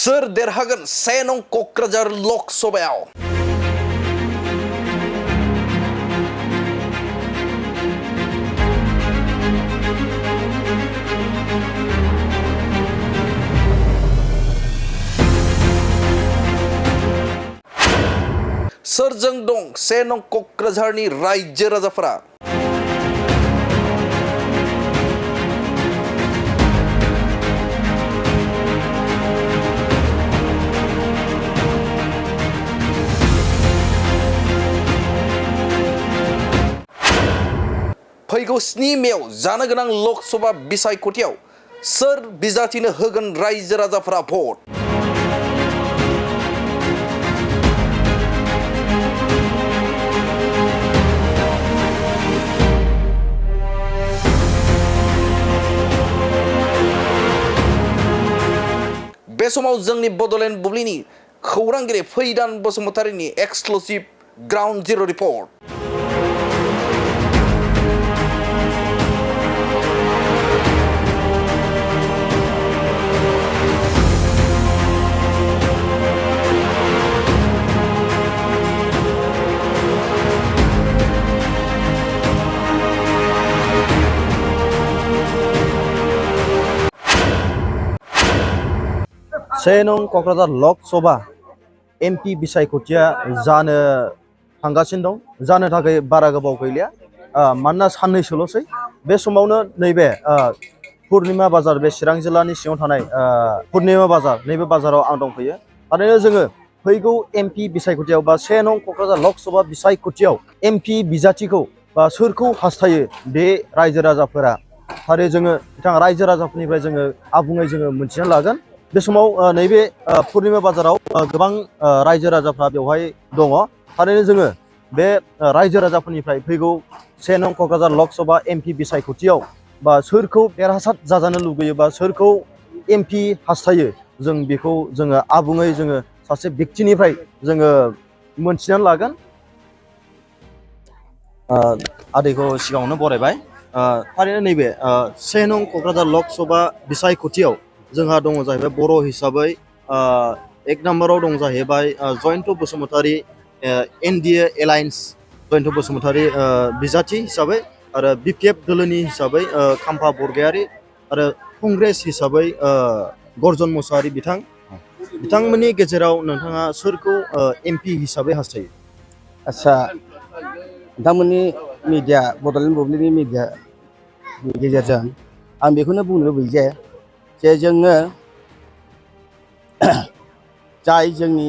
सोर देरहागोन 1 नं क'क्राझार लक सभायाव? सोरजों दं 1 नं क'क्राझारनि रायजो राजाफोरा? फैगौ 7 मेयाव जानो गोनां लकसभा बिसायख'थियाव सोर बिजाथिनो होगोन रायजो राजाफोरा भट? बे समाव जोंनि बड'लेण्ड बुब्लिनि खौरांगिरि फैदान बसुमतारीनि एक्सक्लुसिभ ग्राउन्ड जिर' रिपर्ट। से नं क'क्राझार लक सभा एमपि बिसायख'थिया जानो थांगासिनो दं। जानो थाखाय बारा गोबाव गैलिया, मानोना साननैसोल'सै। बे समावनो नैबे पुर्निमा बाजार, बे चिरां जिल्लानि सिङाव थानाय पुर्निमा बाजार, नैबे बाजाराव आं दंफैयो। थारैनो जोङो फैगौ एमपि बिसायख'थियाव बा 1 नं क'क्राझार लक सभा बिसायख'थियाव एमपि बिजाथिखौ बा सोरखौ हास्थायो बे रायजो राजाफोरा, थारै जोङो बिथां रायजो राजाफोरनिफ्राय जोङो आबुङै जोङो मोनथिना लागोन। बे समाव नैबे पुर्निमा बाजाराव गोबां रायजो राजाफ्रा बेवहाय दङ। थारैनो जोङो बे रायजो राजाफोरनिफ्राय फैगौ 1 नं क'क्राझार लक सभा एमपि बिसायख'थियाव बा सोरखौ देरहासार जाजानो लुगैयो बा सोरखौ एमपि हास्थायो, जों बेखौ जोङो आबुङै जोङो सासे व्यक्तिनिफ्राय जोङो मोनथिनानै लागोन। आदैखौ सिगाङावनो बरायबाय। थारैनो नैबे 1 नं क'क्राझार लक सभा बिसायख'थियाव जोंहा दङ जाहैबाय बर' हिसाबै 1 नाम्बाराव दं जाहैबाय जयन्त बसुमतारी, एनडिए एलायन्स जयन्त बसुमतारी बिजाथि हिसाबै, आरो बिपिएफ दोलोनि हिसाबै खाम्फा बरगयारी, आरो कंग्रेस हिसाबै गर्जन मुसाहारि बिथांमोननि गेजेराव नोंथाङा सोरखौ एमपि हिसाबै हास्थायो? आच्छा, नोंथांमोननि मिडिया, बड'लेण्ड बुब्लिनि मिडियानि गेजेरजों आं बेखौनो बुंनो लुबैयो जे जोङो जाय जोंनि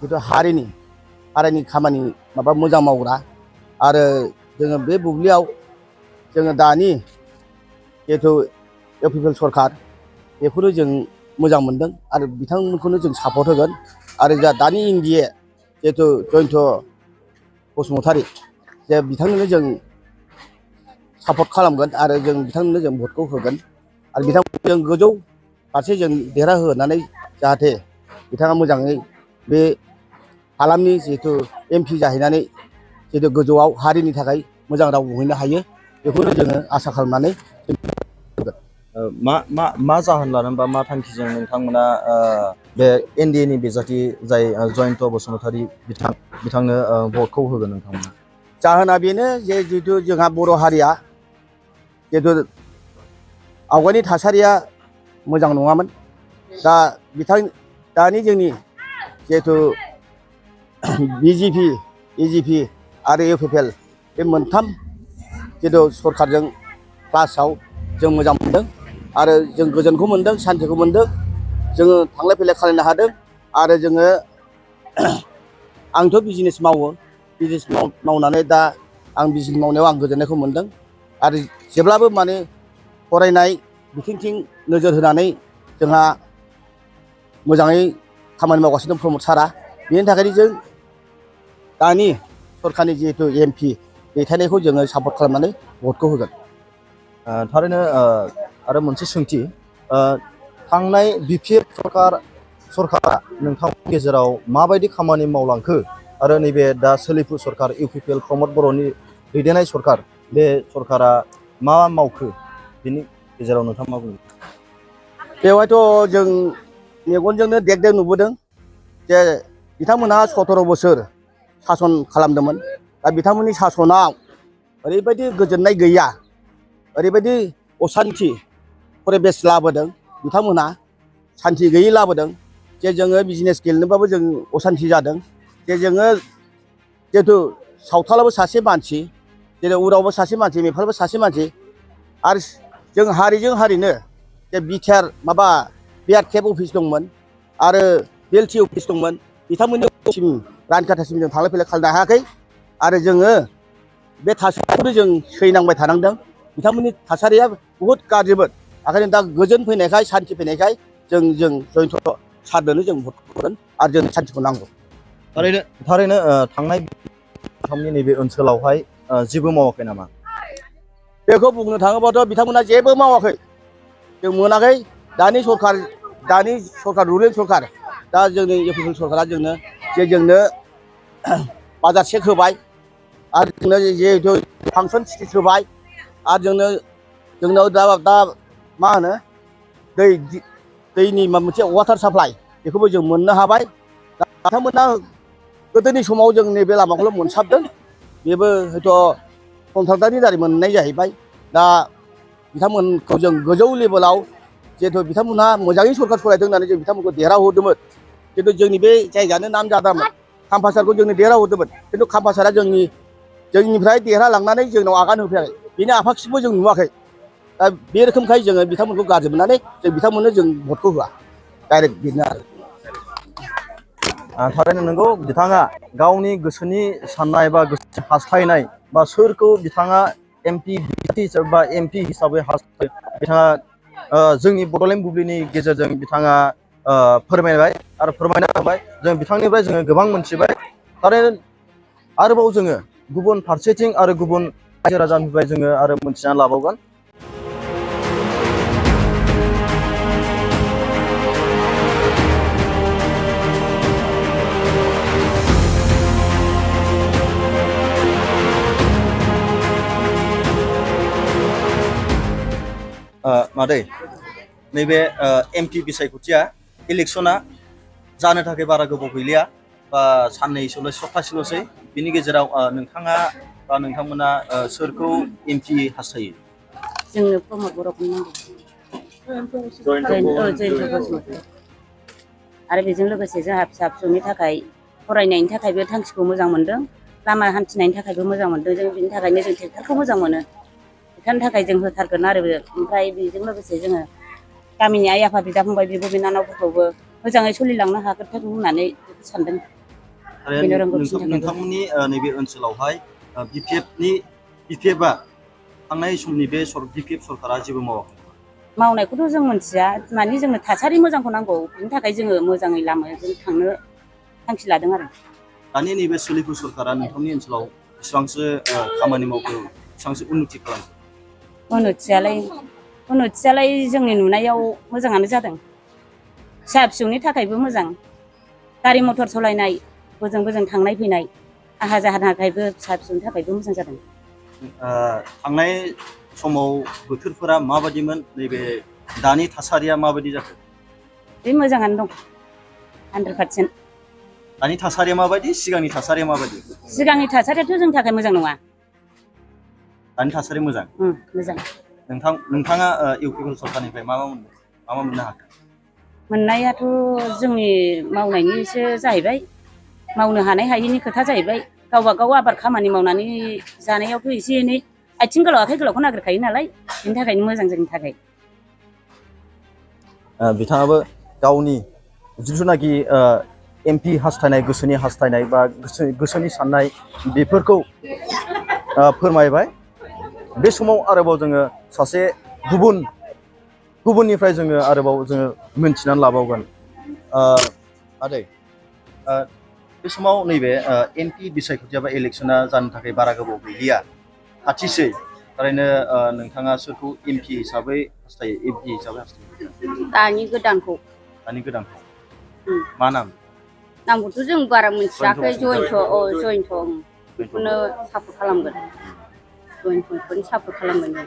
जिथु हारिनि खामानि माबा मोजां मावग्रा, आरो जोङो बे बुब्लियाव जोङो दानि जिथु इउपिपिएल सरकार, बेखौनो जों मोजां मोनदों आरो बिथांमोनखौनो जों सापर्ट होगोन। आरो जा दानि एनडिए जिथु जयन्त बसुमतारी, जे बिथांनोनो जों सापर्ट खालामगोन आरो जों बिथांनोनो जों भटखौ होगोन। आरो बिथांखौ जों गोजौ फारसे जों देरहाहोनानै जाहाथे बिथाङा मोजाङै बे हालामनि जिहेतु एमपि जाहैनानै जिहेतु गोजौआव हारिनि थाखाय मोजां राव बुंहैनो हायो, बेखौनो जोङो आसा खालामनानै मा जाहोन लानानै बा मा थांखिजों नोंथांमोना बे एनडिएनि बिजाथि जाय जयन्त बसुमतारी बिथांनो भटखौ होगोन नोंथांमोना? जाहोना बेनो जे जिहेतु जोंहा बर' हारिया जिहेतु आवगायनि थासारिया मोजां नङामोन। दा दानि जोंनि जिहेतु बिजेपि, एजिपि आरो इउपिपिएल, बे मोनथाम जिहेतु सरकारजों क्लासाव जों मोजां मोनदों आरो जों गोजोनखौ मोनदों, सान्थिखौ मोनदों। जोङो थांलाय फैलाय खालामनो हादों। आरो जोङो आंथ' बिजनेस मावो, बिजनेस मावनानै दा आं बिजनेस मावनायाव आं गोजोननायखौ मोनदों। आरो जेब्लाबो माने फरायनाय बिथिंथिं नोजोर होनानै जोंहा मोजाङै खामानि मावगासिनो दं प्रमद सारा। बेनि थाखायनो जों दानि सरकारनि जिहेतु एमपि दैथायनायखौ जोङो सापर्ट खालामनानै भटखौ होगोन। थारैनो आरो मोनसे सोंथि, थांनाय बिपिएफ सरकारा नोंथांनि गेजेराव माबायदि खामानि मावलांखो, आरो नैबे दा सोलिफु सरकार इउपिपिएल प्रमद बर'नि दैदेननाय सरकार, बे सरकारा मा मावखो, बिनि गेजेराव नोंथाङा मा बुङो? बेवहायथ' जों मेगनजोंनो देगदेग नुबोदों जे बिथांमोनहा 17 बोसोर सासन खालामदोंमोन दा बिथांमोननि सासनाव ओरैबायदि गोजोननाय गैया ओरैबायदि असान्थि परिबेस लाबोदों बिथांमोनहा सान्थि गैयै लाबोदों जे जोङो बिजनेस गेलेनोबाबो जों असान्थि जादों जे जोङो जिहेथु सावथालाबो सासे मानसि जेरै उरावबो सासे मानसि नेपालबो सासे मानसि आरो जों हारिजों हारिनो जे बिटिआर माबा बिआरकेएफ अफिस दंमोन आरो बिएलटि अफिस दंमोन बिथांमोननिसिम रानखाथासिम जों थांलाय फैलाय खालामनो हायाखै आरो जोङो बे थासारिखौनो जों सैनांबाय थानांदों बिथांमोननि थासारिया बुहुद गाज्रिमोन ओंखायनो दा गोजोन फैनायखाय सान्थि फैनायखाय जों जयन्त सारनोनो जों भट होगोन आरो जों सान्थिखौ नांगौ। थारैनो थांनाय बिथांमोननि नैबे ओनसोलावहाय जेबो मावाखै नामा? बेखौ बुंनो थाङोबाथ' बिथांमोना जेबो मावाखै जों मोनाखै दानि सरखार रुलिं सरखार दा जोंनि इउपिपिएल सरकारा जोंनो बाजार चेक होबाय आरो जोंनो जिहेथु फांसन स्टेज होबाय आरो जोंनाव दा मा होनो दैनि मोनसे वाटार साप्लाइ बेखौबो जों मोननो हाबाय दा बिथांमोना गोदोनि समाव जों नैबे लामाखौल' मोनसाबदों बेबो हयथ' कन्ट्राक्टरनि दारै मोननाय जाहैबाय दा बिथांमोनखौ जों गोजौ लेभेलाव जिहेथु बिथांमोनहा मोजाङै सरकार सालायदों होननानै जों बिथांमोनखौ देरहाहरदोंमोन खिन्थु जोंनि बे जायगायानो नाम जादामोन कामपासारखौ जोंनो देरहाहरदोंमोन खिन्थु कामपासारा जोंनिफ्राय देरहालांनानै जोंनाव आगान होफैयाखै बेनि आफाखिबो जों नुवाखै दा बे रोखोमखाय जोङो बिथांमोनखौ गाज्रि मोननानै बिथांमोननो जों भटखौ होआ डाइरेक्ट बेनो आरो थारैनो नंगौ बिथाङा गावनि गोसोनि साननाय बा गोसोनि हास्थायनाय बा सोरखौ बिथाङा एमपि बा एमपि हिसाबै हास्थायो बिथाङा जोंनि बड'लेण्ड बुब्लिनि गेजेरजों बिथाङा फोरमायबाय आरो फोरमायना होबाय जों बिथांनिफ्राय जोङो गोबां मोनथिबाय थारैनो आरोबाव जोङो गुबुन फारसेथिं आरो गुबुन रायजो राजानिफ्राय जोङो आरो मोनथिना लाबावगोन। मादै नैबे एमपि बिसायख'थिया इलेक्सना जानो थाखाय बारा गोबाव गैलिया बा साननैसोल' सप्तासेल'सै बिनि गेजेराव नोंथाङा बा नोंथांमोना सोरखौ एमपि हास्थायो? जोंनो प्रमद बर'खौ नांगौ जयन्त बसुमतारी आरो बेजों लोगोसे जोंहा फिसा फिसौनि थाखाय फरायनायनि थाखायबो थांखिखौ मोजां मोनदों लामा हान्थिनायनि थाखायबो मोजां मोनदों जों बिनि थाखायनो जों ट्रेक्टरखौ मोजां मोनो बेनि थाखाय जों होथारगोन आरो ओमफ्राय बेजों लोगोसे जोङो गामिनि आइ आफा बिदा फंबाय बिब' बिनानावफोरखौबो मोजाङै सोलिलांनो हागोन होननानै सानदों। नोंथांमोननि नैबे ओनसोलावहाय बिपिएफआ थांनाय समनि बे बिपिएफ सरकारा जेबो मावाखै? मावनायखौथ' जों मिथिया माने जोंनो थासारि मोजांखौ नांगौ बिनि थाखाय जोङो मोजाङै लामाजों थांनो थांखि लादों आरो। दानि नैबे सोलिफु सरकारा नोंथांनि ओनसोलाव बेसेबांसो खामानि मावखो बेसेबांसो उन्नति खालामखो? उन्नतियालाय जोंनि नुनायाव मोजाङानो जादों फिसा फिसौनि थाखायबो मोजां गारि मटर सालायनाय बोजों थांनाय फैनाय आहा जाहानि थाखायबो फिसा फिसौनि थाखायबो मोजां जादों। थांनाय समाव बोथोरफोरा माबायदिमोन नैबे दानि थासारिया माबायदि जाखो? बे मोजाङानो दं 100%। दानि थासारिया माबायदि सिगांनि थासारिया माबायदि? सिगांनि थासारियाथ' जोंनि थाखाय मोजां नङा। दानि थासारि मोजां? मोजां। नोंथाङा इउपिपिएल सरकारनिफ्राय मा मोननो हाखो? मोननायाथ' जोंनि मावनायनिसो जाहैबाय मावनो हानाय हायैनि खोथा जाहैबाय गावबा गाव आबाद खामानि मावनानै जानायावथ' एसे एनै आथिं गोलाव आखाइ गोलावखौ नागिरखायो नालाय बिनि थाखायनो मोजां जोंनि थाखाय। बिथाङाबो गावनि जिथुनाखि एमपि हास्थायनाय गोसोनि हास्थायनाय बा गोसोनि साननाय बेफोरखौ फोरमायबाय। बे समाव आरोबाव जोङो सासे गुबुननिफ्राय जोङो आरोबाव जोङो मोनथिनानै लाबावगोन। आदै बे समाव नैबे एमपि बिसायख'थिया बा इलेक्सना जानो थाखाय बारा गोबाव गैलिया खाथिसै थारैनो नोंथाङा सोरखौ एमपि हिसाबै हास्थायो? दानि गोदानखौ। मा नाम? नामखौथ' जों बारा मिथियाखै जयन्त बेखौनो सापर्ट खालामगोन जयन्तखौनो सापर्ट खालामगोन जों।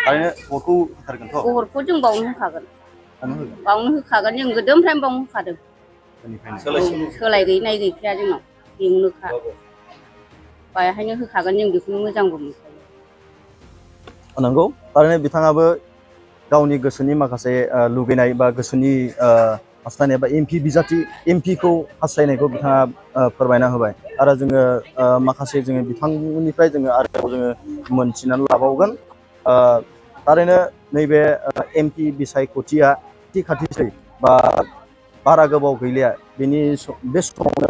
थारैनो भटखौ होथारगोनथ'? भटखौ जों बावनो होखागोन। बावनो होखागोन जों गोदोनिफ्रायनो बावनो होखादों सोलाय गैनाय गैखाया जोंनाव बेयावनोखा बाहायनो होखागोन जों बेखौनो मोजांबो मोनखायो नंगौ थारैनो बिथाङाबो गावनि गोसोनि माखासे लुबैनाय बा गोसोनि हास्थायनाय बा एमपि बिजाथि एमपिखौ हास्थायनायखौ बिथाङा फोरमायना होबाय आरो जोङो माखासे जोङो बिथांनिफ्राय जोङो आरोबाव जोङो मोनथिनानै लाबावगोन थारैनो नैबे एमपि बिसायख'थिया खाथि बा बारा गोबाव गैलिया बे समावनो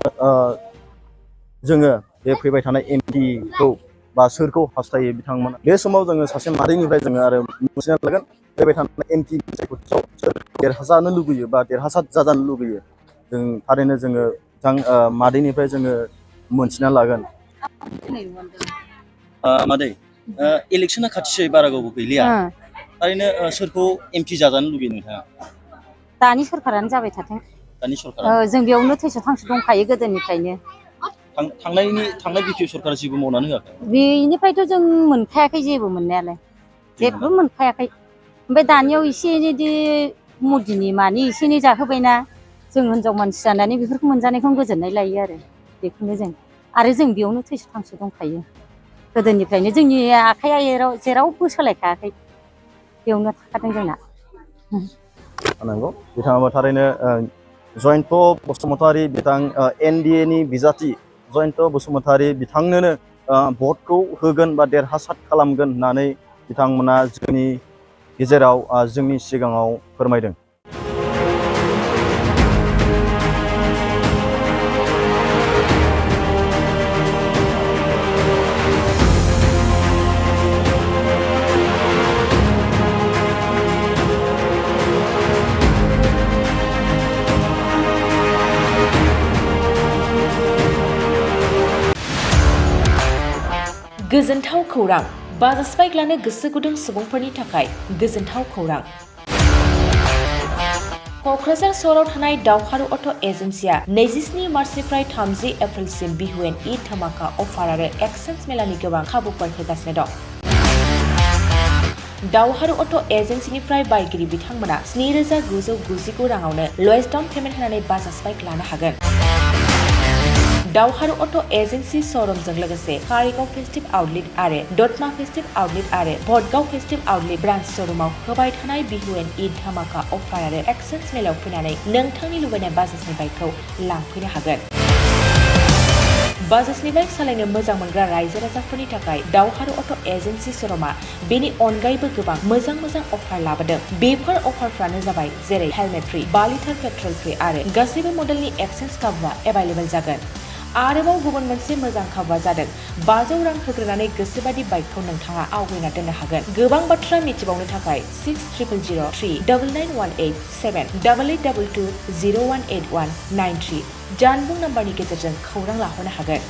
जोङो बे फैबाय थानाय एमपिखौ बा सोरखौ हास्थायो बिथांमोन बे समाव जोङो सासे मादैनिफ्राय जोङो आरो मिथिना लागोन फैबाय थानाय एमपि बिसायख'थियाव सोर देरहाजानो लुबैयो बा देरहासार जाजानो लुबैयो जों थारैनो जोङो बिथां मादैनिफ्राय जोङो मोनथिना लागोन मादै इलेक्सना खाथिसै बारा गोबाव गैलिया थारैनो सोरखौ एमपि जाजानो लुबैयो नोंथाङा दानि सरकारानो जाबाय थाथों दानि सरकारा जों बेयावनो थैस' थांस' दंखायो गोदोनिफ्रायनो थांनाय बिटिआर सरकारा जेबो मावनानै होआखै बेनिफ्रायथ' जों मोनखायाखै जेबो मोननायालाय जेबो मोनखायाखै ओमफ्राय दानियाव एसे एनैदि मदिनि मानि एसे एनै जाहोबायना जों हिनजाव मानसि जानानै बेफोरखौ मोनजानायखौनो गोजोननाय लायो आरो बेखौनो जों बेयावनो थैस' थांस' दंखायो गोदोनिफ्रायनो जोंनि आखाइया जेरावबो सोलायखायाखै बेयावनो थाखादों जोंना नंगौ बिथाङाबो थारैनो जयन्त बसुमतारी बिथां एनडिए नि बिजाथि जयन्त बसुमतारी बिथांनोनो भटखौ होगोन बा देरहासार खालामगोन होननानै बिथांमोना जोंनि गेजेराव जोंनि सिगाङाव फोरमायदों गोजोनथाव खौरां बाजाज बाइक लानो गोसो गुदुं सुबुंफोरनि थाखाय गोजोनथाव खौरां क'क्राझार सहराव थानाय दावहारु अट' एजेन्सिया 27 मार्चनिफ्राय 30 एप्रिलसिम बिहु एन्ड ईद धामाका अफार आरो एक्सचेन्ज मेलानि गोबां खाबुफोर होगासिनो दं दावहारु अट' एजेन्सिनिफ्राय बायगिरि बिथांमोना 7,999 राङावनो लवेस्ट डाउन पेमेन्ट होनानै बाजाज बाइक लानो हागोन दावहारु अट' एजेन्सि श'रुमजों लोगोसे कारिगाव फेस्टिभ आउटलेट आरो दतमा फेस्टिभ आउटलेट आरो भटगाव फेस्टिभ आउटलेट ब्रान्च श'रुमाव होबाय थानाय बिहु एन्ड ईद धामाका अफार आरो एक्सचेन्ज मेलायाव फैनानै नोंथांनि लुबैनाय बाजाजनि बाइकखौ लांफैनो हागोन बाजाजनि बाइक सालायनो मोजां मोनग्रा रायजो राजाफोरनि थाखाय दावहारु अट' एजेन्सि श'रुमा बेनि अनगायैबो गोबां मोजां अफार लाबोदों बेफोर अफारफ्रानो जाबाय जेरै helmet free 5 litre petrol free आरो गासैबो मडेलनि एक्सचेन्ज खाबुआ एभेलेबल जागोन आरोबाव गुबुन मोनसे मोजां खाबुआ जादों 500 रां होग्रोनानै गोसोबादि बाइकखौ नोंथाङा आवगायना दोननो हागोन गोबां बाथ्रा मिथिबावनो थाखाय 6000398822018193 जानबुं नाम्बारनि गेजेरजों खौरां लाहरनो हागोन